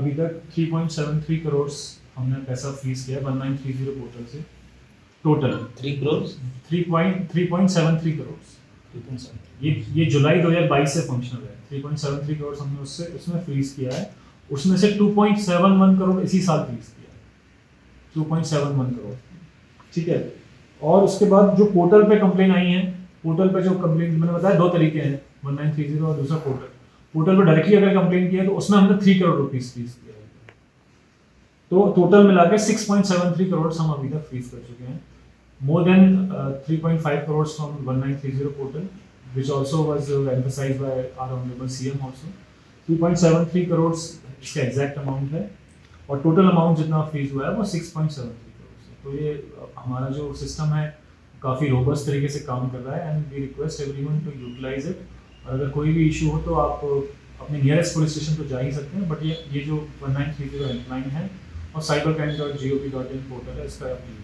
अभी तक 3.73 करोड़ हमने पैसा फ्रीज किया 1930 पोर्टल से। टोटल 3 करोड़, 3.73 करोड़। ये जुलाई 2022 से फंक्शनल है। 3.73 करोड़ हमने उससे उसमें फ्रीज किया है। उसमें से 2.71 करोड़ इसी साल फ्रीज किया है, 2.71 करोड़, ठीक है। और उसके बाद जो पोर्टल पे कंप्लेन आई है, पोर्टल पे जो कंप्लेन मैंने बताया दो तरीके हैं, 1930 और दूसरा पोर्टल। पोर्टल पे डायरेक्टली अगर कंप्लेन किया तो उसमें हमने 3 करोड़ रुपीस फ्रीज किया है। तो टोटल मिला के 6.73 करोड़ हम अभी तक फ्रीज कर चुके हैं। More than 3.5 crore from 1930 portal, which also was emphasized by our honorable CM also. 3.73 crore इसका एग्जैक्ट अमाउंट है और टोटल अमाउंट जितना फ्रीज हुआ है वो 6.73 करोड़ है। तो ये हमारा जो सिस्टम है काफ़ी रोबस्ट तरीके से काम कर रहा है and we request everyone to utilize it. और अगर कोई भी इशू हो तो आप अपने नियरेस्ट पुलिस स्टेशन तो जा ही सकते हैं, बट ये जो 1930 हेल्पलाइन है और cybercrime.gov.in portal है, इसका आप यूज़